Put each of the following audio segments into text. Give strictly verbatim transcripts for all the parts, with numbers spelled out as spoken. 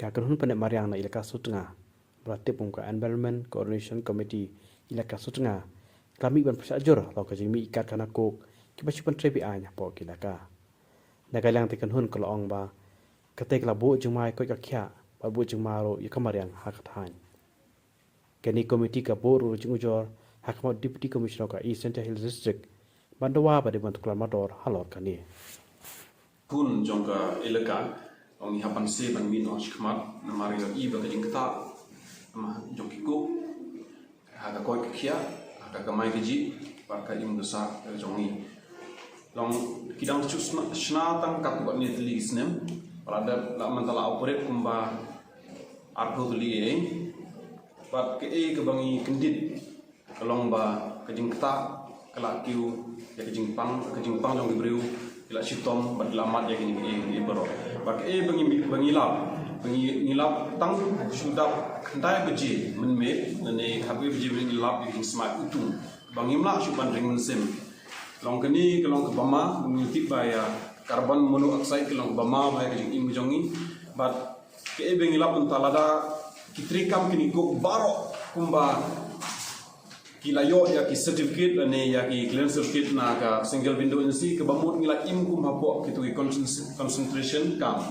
Ka kynhun pynneh mariang na Elaka Sutnga, ba la tip kum ka Environment Coordination Committee Elaka Sutnga, ka la mih ban pyrshah jur halor ka jingmih ki karkhana coke kiba shu pyntrei be-aiñ hapoh ki elaka. Na ka liang te ka kynhun ka la ong ba katei ka la buh jingma ïa ka koit ka khiah bad buh jingma ruh ïa ka mariang ha ka thaiñ. Kane ka komiti ka buh ruh jingujor ha khmat u Deputy Commissioner ka East Jaintia Hills District ban dawa ba dei ban tuklar mardor halor kane. Khun jong ka elaka, ong ngi hap ban sdang ban mih noh shakhmat namar ïohi ba ka jingktah jong ki coke ha ka koit ka khiah, ha ka kamai kajih bad ka im ka sah ka jong ngi. Long ki dang shu shna, shna tang katto katne tylli ki snem, ba la dep, la mynta la operate kumba arphew tylli eh. Bad kaei kaba ngi kyndit ka long ba ka jingktah ka la kiew ïa ka jingpang, ka jingpang jong ki briew, ki la shitom bad ki la mad ïa kine kiei kiei baroh. Bad kaei ba ngi, ba ngi lap, ba ngi, ngi lap tang shu dap khyndai baje mynmiet lane khatwei baje mynmiet ngi lap ïa ka jingsmai utung ba ngim lah shuh ban ring mynsiem. Long kane ka long kaba ma, ngi tip ba ïa carbon monoxide ka long kaba ma bha ïa ka jingim ka jong ngi. Bad kaei ba ngi lap mynta, lada ki treikam kine ki coke baroh kumba ki la ïoh ïa ki certificate lane ïa ki clearance certificate na ka single window agency, kaba mut ngi la im kum hapoh kito ki concent-, concentration camp.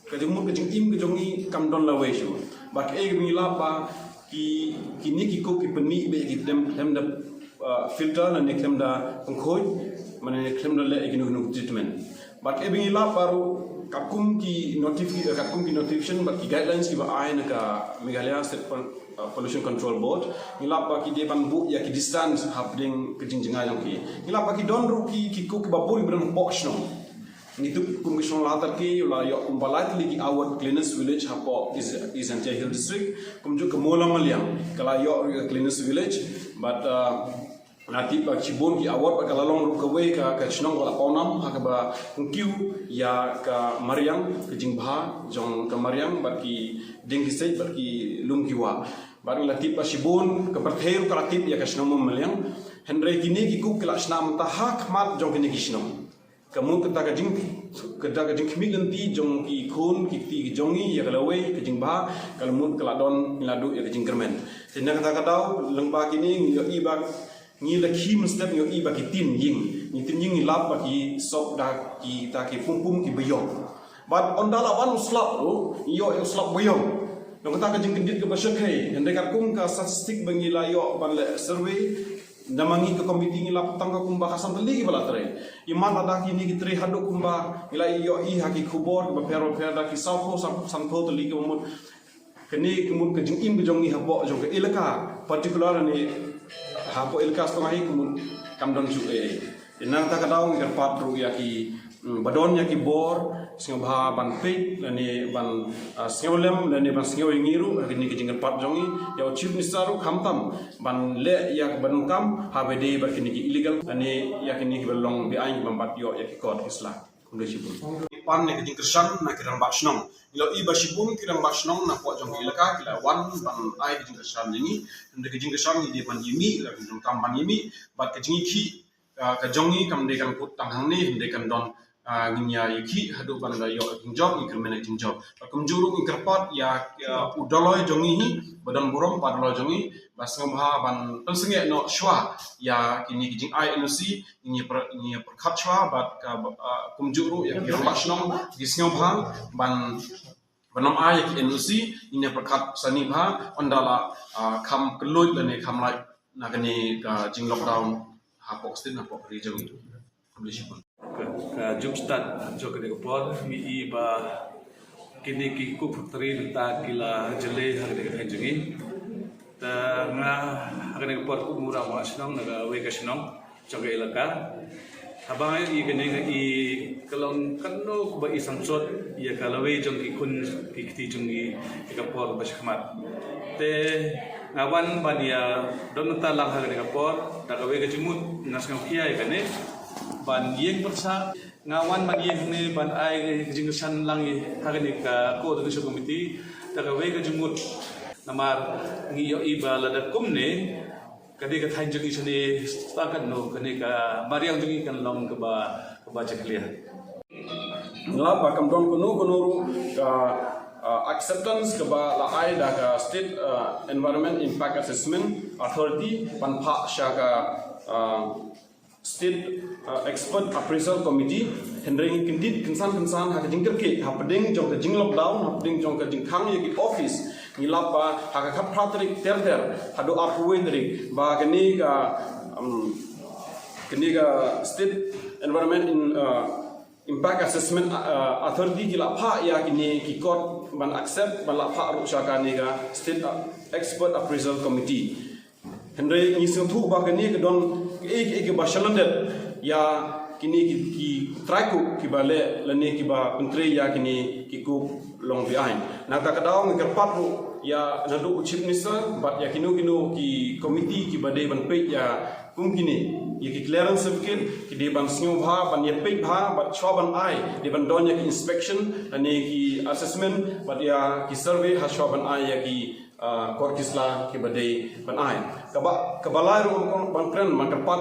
Ka jingmut ka jingim ka jong ngi kam don lawei shuh. Bad kaei ba ngi lap ba ki, kine ki coke ki pynmih beit ïa ki khlem, khlem da, uh, filter lane khlem da pynkhuid, mane khlem da leh ïa kino kino treatment. Bad kaei ba ngi lap baroh katkum ki notifi-, eh, katkum ki notification bad ki guidelines kiba ai na ka Meghalaya State Pol-, eh, Pollution Control Board, ngi lap ba ki dei ban buh ïa ki distance hapdeng ka jingjngai jong ki. Ngi lap ba ki don ruh ki, ki coke kiba bun kiba don hapoh shnong. Ngi tip kum ka shnong Latarki la ïoh kumba lai tylli ki award Cleanest Village hapoh East, East Jaintia Hills District. Kumjuh ka Mawlamyniang ka la ïoh ruh ka Cleanest Village. Bad, uh, nga tip ba shibun ki award ba ka la long ruh kawei ka, ka shnong ka la pawnam ha kaba kyntiew ïa ka mariang, ka jingbha jong ka mariang bad ki dieng ki siej bad ki lum ki wah. Bad nga la tip ba shibun ka pyrthei ruh ka la tip ïa ka shnong Mawlamyniang. Hynrei kine ki coke ki la shna mynta ha khmat jong kine ki shnong. Ka mut kata ka jing, kata ka jingkhmih lynti jong ki khun ki kti ki jong ngi ïa ka lawei ka jingbha, ka la mut ka la don, ngi la duh ïa ka jingkyrmen. Te na kata ka daw lyngba kine ngi ïohi ba ngi la khie mynstep, ngi ïohi ba ki tin ïing, ngi tin ïing ngi lap ba ki sop da kita ki pum pum kiba ïong. Bad ynda la wan u slap ruh ngi ïoh ïa u slap ba ïong. Long kata ka jingkyndit kaba shyrkhei, hynrei katkum ka statistic ba ngi la ïoh ban leh survey, namar ngi ka komiti ngi lap tang ka kumba khatsan tylli kiba la trei. Imat lada kine ki trei haduh kumba ngi la ïohi ha ki khubor kiba pher ba pher da ki sawphew, san, sanphew tylli kiba mut. Kane ka mut ka jingim ka jong ngi hapoh jong ka elaka, particular ne hapoh elaka Sutnga hi ka mut kam don shuh ei. Te na kata ka daw ngi kyrpad ruh ïa ki, mm, ba don ïa ki bor, sngewbha ban peit lane ban, ah, sngewlem lane ban sngew ïa ngi ruh ha kane ka jingkyrpad jong ngi, ïa u Chief Minister ruh khamtam ban leh ïa ka ban kam ha ba dei bad kine ki illegal lane ïa kine kiba long be-aiñ kiba ym pat ïoh ïa ki kot ki sla. Khublei shibun. Pan ne ka jingkyrshan na ki rangbah shnong. Ngi la ïohi ba shibun ki rangbah shnong na poh jong ki elaka ki la wan ban ai ka jingkyrshan ïa ngi. Hynrei ka jingkyrshan ngi dei ban ïa mih, la ka jingkam ban ïa mih bad ka jingïakhih, ah, ka jong ngi kam dei kan kut tang hangne, hynrei kan don, ah, ngin ïa ïakhih haduh ban da ïoh ka jingjop, ngi kyrmen ka jingjop. Bad kumjuh ruh ngi kyrpad ïa, ïa u Dolloi jong ngi hi, ba don burom, ba Dolloi jong ngi, ba sngewbha ban pynsangeh noh shuwa ïa kine ki jingai N O C, ngi ïa pyrkhat shuwa bad ka, ah, kumjuh ruh ïa ki rangbah shnong ki sngewbha ban, ban ym ai ïa ki N O C, ngi ïa pyrkhat sani bha ynda la, ah, kham kylluid lane kham lait na kane ka jing lockdown hapoh state, hapoh ri jong ngi. Khublei shibun. Ka, ka jingstad jong kane ka por ngi i ba kine ki coke factory mynta ki la jyllei ha kane ka thaiñ jong ngi. Te nga ha kane ka por kum u rangbah shnong na kawei ka shnong jong ka elaka, haba nga i kane nga i ka long kano kaba i samsot ïa ka lawei jong ki khun ki kti jong ngi ïa ka por ba shakhmat. Te nga wan ban ïa don mynta lang ha kane ka por da kawei ka jingmut, nga sngewkhia ïa kane ban ïeng pyrshah. Nga wan ban ïeng hangne ban ai ka jingkyrshan lang ïa ha kane ka coordination committee da kawei ka jingmut. Namar ngi ïohi ba lada kumne ka dei ka thaiñ jong ngi shane, tang katno kane ka mariang jong ngi kan long kaba, kaba jakhlia. Nga lap ba kam don kano kano ruh ka uh, acceptance kaba la ai da ka State uh, Environment Impact Assessment Authority ban phah sha ka uh, State uh, Expert Appraisal Committee. Hynrei ngi kyndit kynsan kynsan ha ka jingkyrkieh hapdeng jong ka jing lockdown, hapdeng jong ka jingkhang ïa ki office, ngi lap ba ha ka khatphra tarik ter ter haduh arphew wei tarik ba kane ka um, kane ka State Environment in uh, Impact Assessment uh, Authority ki la phah ïa kine ki kot ban accept, ban la phah ruh sha kane ka State uh, Expert Appraisal Committee. Hynrei ngi sngewthuh ba kane ka don kiei kiei kiba shalyndet ïa kine ki, ki trai cook kiba leh lane kiba pyntrei ïa kine ki cook long behind. Na kata ka daw ngi kyrpad ruh ïa naduh u Chief Minister bad ïa kino kino ki committee kiba dei ban peit ïa kum kine, ïa ki clearance certificate ki dei ban sngewbha ban ïa peit bha bad shuwa ban ai, dei ban don ïa ki inspection lane ki assessment bad ïa ki survey ha shuwa ban ai ïa ki uh, kor ki sla kiba dei ban ai. Kaba, kaba lai ruh ban kren, ban kyrpad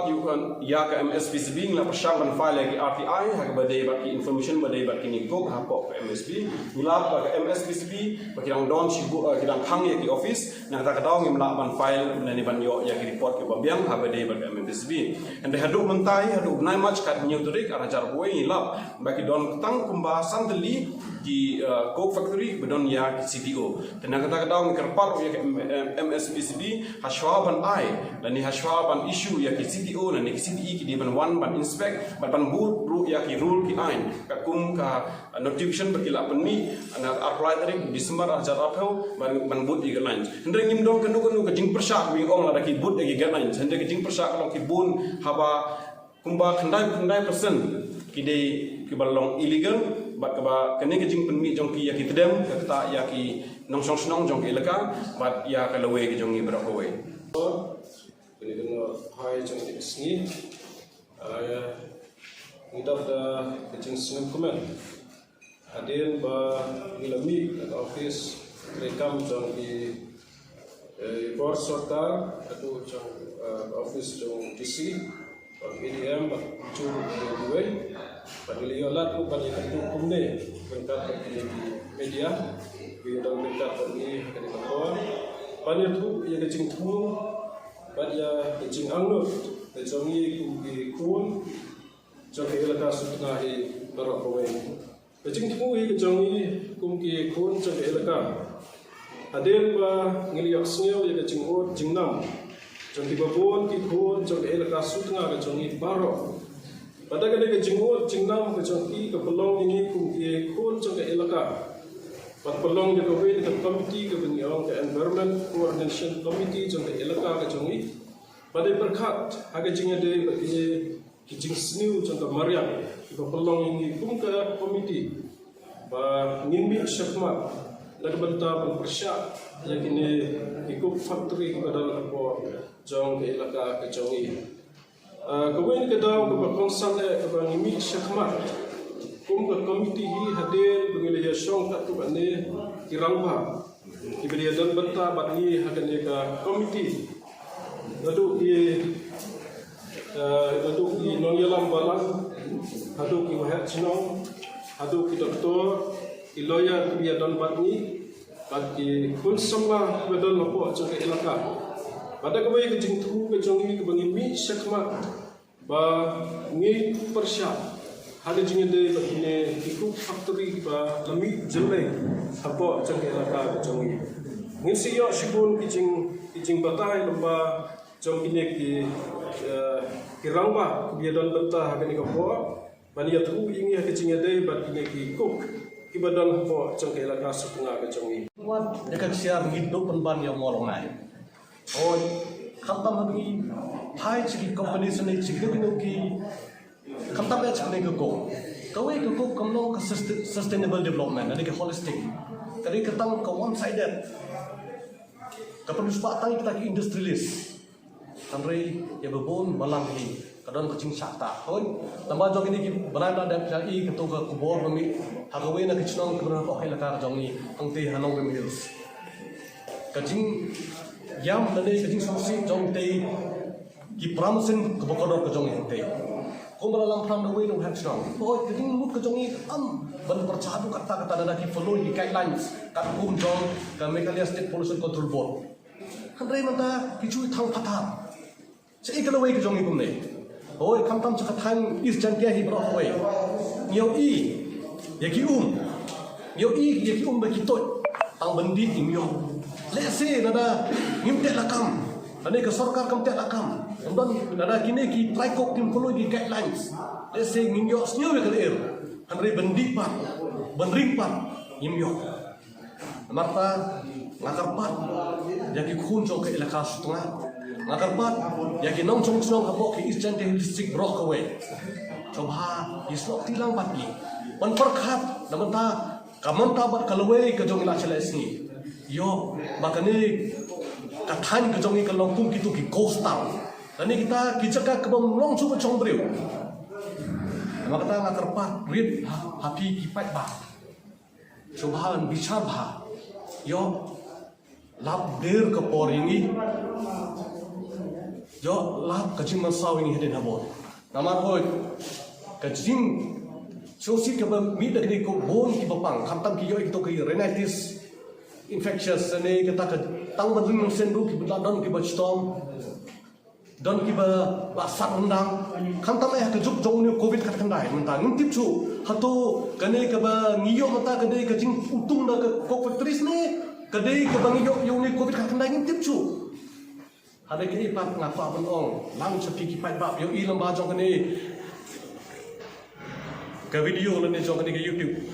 ïa ka M S P C B, ngi la pyrshang ban file ïa ki R T I ha kaba dei bad ki information ba dei bad kine ki cook hapoh ka M S P. Ngi lap ba ka M S P C B ba ki dang don shibun, uh, ki dang khang ïa ki office, na kata ka daw ngim lah ban file lane ban ïoh ïa ki report kiba biang ha kaba dei bad ka M S P C B. Hynrei haduh mynta, haduh u bnai March, khathynñiew tarik ar hajar arphew wei, ngi lap ba ki don tang kumba san tylli ki uh, coke factory ba don ïa ki C T O. Te na kata ka daw ngi kyrpad ruh ïa ka M-, M-, M S P C B ha shuwa ban ai lane ha shuwa ban issue ïa ki C T O lane ki C T E ki dei ban wan ban inspect bad ban bud ruh ïa ki rule ki aiñ katkum ka uh, notification ba ki la pynmih ha ka arphew lai tarik December ar hajar arphew ban, ban bud ïa ki lines. Hynrei ngim don kano kano ka jingpyrshah, ngi ong lada ki bud ïa ki guidelines, hynrei ka jingpyrshah ka long ki bun haba kumba khyndai, khyndai percent ki dei kiba long illegal, bad kaba kane ka jingpynmih jong ki ïa ki tdem ka ktah ïa ki nongshong shnong jong ka elaka bad ïa ka lawei ka jong ngi baroh kawei. Kane ka nongphai jong ka sngi, ah, ngi dap da ka jingsngewkmen. Hadien ba ngi la mih na ka office treikam jong i, eh, i bor sorkar, haduh jong, eh, office jong D C, bad A D M, bad jong kiwei, bad ngi la ïoh lad ruh ban ïakynduh kumne ryngkat bad kine ki media, kiba ïadon ryngkat bad ngi ha kane ka por, ban ïathuh ïa ka jingthmu bad ïa ka jingangnud ka jong ngi kum ki khun jong ka elaka Sutnga hi baroh kawei. Ka jingthmu hi ka jong ngi kum ki khun jong ka elaka, hadien ba ngi la ïohsngew ïa ka jingud jingnam jong kiba bun ki khun jong ka elaka Sutnga ka jong ngi baroh. Bad da kane ka jingud jingnam ka jong ki ka pynlong ïa ngi kum ki khun jong ka elaka, bad pynlong ïa kawei ka komiti kaba ngi ong ka Environment Coordination Committee jong ka elaka ka jong ngi, bad dei pyrkhat ha ka jingïadei bad kine ki jingsniew jong ka mariang kiba pynlong ïa ngi kum ka komiti ba ngin mih shakhmat na ka bynta ban pyrshah ïa kine ki coke factory kiba don hapoh jong ka elaka ka jong ngi. Ah, kawei na ka daw kaba kongsan eh kaba ngi mih shakhmat kum ka komiti hi hadien ba ngi la ïashong katto katne ki rangbah kiba la ïadon bynta bad ngi ha kane ka komiti. Naduh ki, eh, naduh ki nongïalam balang, haduh ki waheh shnong, haduh ki doktor, ki lawyer kiba ïadon bad ngi, bad ki khun samla kiba don hapoh jong ka elaka. Bad da kawei ka jingthmu ka jong ngi kaba ngi mih shakhmat ba ngin pyrshah ha ka jingïadei bad kine ki coke factory kiba la mih jyllei hapoh jong ka elaka ka jong ngi. Ngin sa ïoh shibun ki jing, ki jingbatai lyngba jong kine ki, eh, ki rangbah kiba ïadon bynta ha kane ka por ban ïathuh ïa ngi ha ka jingïadei bad kine ki coke kiba don hapoh jong ka elaka Sutnga ka jong ngi. Wat ïa ka ksiar ngi dup pynban ïa u mawlynnai. Hooid, khamtam ha ngi phai sha ki company sha ngi sha kino kino ki, khamtam eh sha kine ki coke. Kawei ka coke kam long ka sustain-, sustainable development, lane ka holistic. Ka dei ka tang ka one sided. Ka pynshah tang kita ki industrialist. Hynrei ïa ba bun balang hi ka don ka jingshah ktah. Hooid, namar jong kine ki bnai ba la dep, ïa i kato ka khubor ba mih ha kawei na ki shnong kiba don hapoh ka elaka jong ngi, hangtei ha Nongrim Hills. Ka jingïam lane ka jingsngewsih jong tei ki para machine kiba kordor ka jong ngi hangtei. Kumba la lam phrang da uwei u heh shnong. Hooid, ka jingmut ka jong ngi kam ban pyrshah haduh katta katta, lada ki follow ki guidelines katkum jong ka Meghalaya State Pollution Control Board. Hynrei mynta ki shu thang pathar. Shaei ka lawei ka jong ngi kumne? Hooid, khamtam sha ka thaiñ East Jaintia hi baroh kawei. Ngi ïohi ïa ki um. Ngi ïohi ïa ki um ba ki tuid. Tang ban dih ngim ïoh. Lehse lada ngim teh lakam, lane ka sorkar kam teh lakam, ym don, lada kine ki trai cook kim follow ki guidelines, lehse ngin ïohsngew ïa ka lyer. Hynrei ban dih pat, ban ring pat, ngim ïoh. Namar kata nga kyrpad ïa ki khun jong ka Elaka Sutnga, nga kyrpad ïa ki nongshong shnong hapoh ka East Jaintia Hills District baroh kawei. Sngewbha ïa snoh kti lang bad ngi ban pyrkhat na bynta ka mynta bad ka lawei ka jong ngi la sha la sngi. Ïoh ba kane ka thaiñ ka jong ngi ka long kum kito ki ghost town, lane kita ki jaka kaba ym long shuh ba shong briew. Namar kata nga kyrpad rit ha, ha phi ki paidbah. Sngewbha ban bishar bha. Ïoh lap der ka por ïa ngi. Ïoh lap ka jingmynsaw ïa ngi hadien habud. Namar hooid, ka jing sngewsih kaba mih da kine ko bun kiba pang, khamtam ki ïoh ïa kito ki rhinitis infectious, ne kata ka tang ban ring mynsiem ruh kiba la don kiba chitom. Don kiba la sat ryndang. Khamtam eh ha ka juk jong une u covid khatkhyndai mynta ngim tip shuh. Hato kane kaba ngi ïoh mynta ka dei ka jingpyntung na ka coke factories ne ka dei kaba ngi ïoh ïa une u covid khatkhyndai, ngim tip shuh. Hynrei kaei pat nga kwah ban ong lang sha phi ki paidbah, ïohi lyngba jong kane ka video lane jong kane ka YouTube.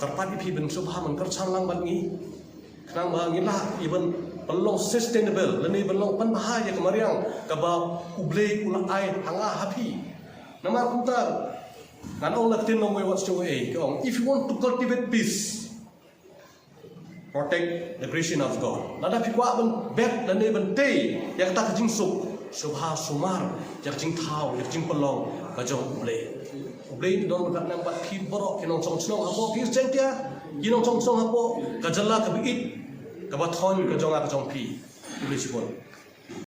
Kyrpad ïa phi ban sngewbha ban kyrchan lang bad ngi, khnang ba ngin lah ïa ban, ban long sustainable lane ban long pynbha ïa ka mariang kaba U Blei u la ai ha nga ha phi. Namar kumta ngan ong na ka ktien nongwei wat sngewei ka ong, if you want to cultivate peace, protect the creation of God. Lada phi kwah ban bet lane ban tei ïa kata ka jingsuk, sngewbha sumar ïa ka jingthaw, ïa ka jingpynlong ka jong U Blei. U Blei un don ryngkat nang bad phi baroh ki nongshong shnong hapoh ka East Jaintia, ki nongshong shnong hapoh ka jylla kaba ïeit kaba thoiñ ka jong nga ka jong phi. U Blei shibun.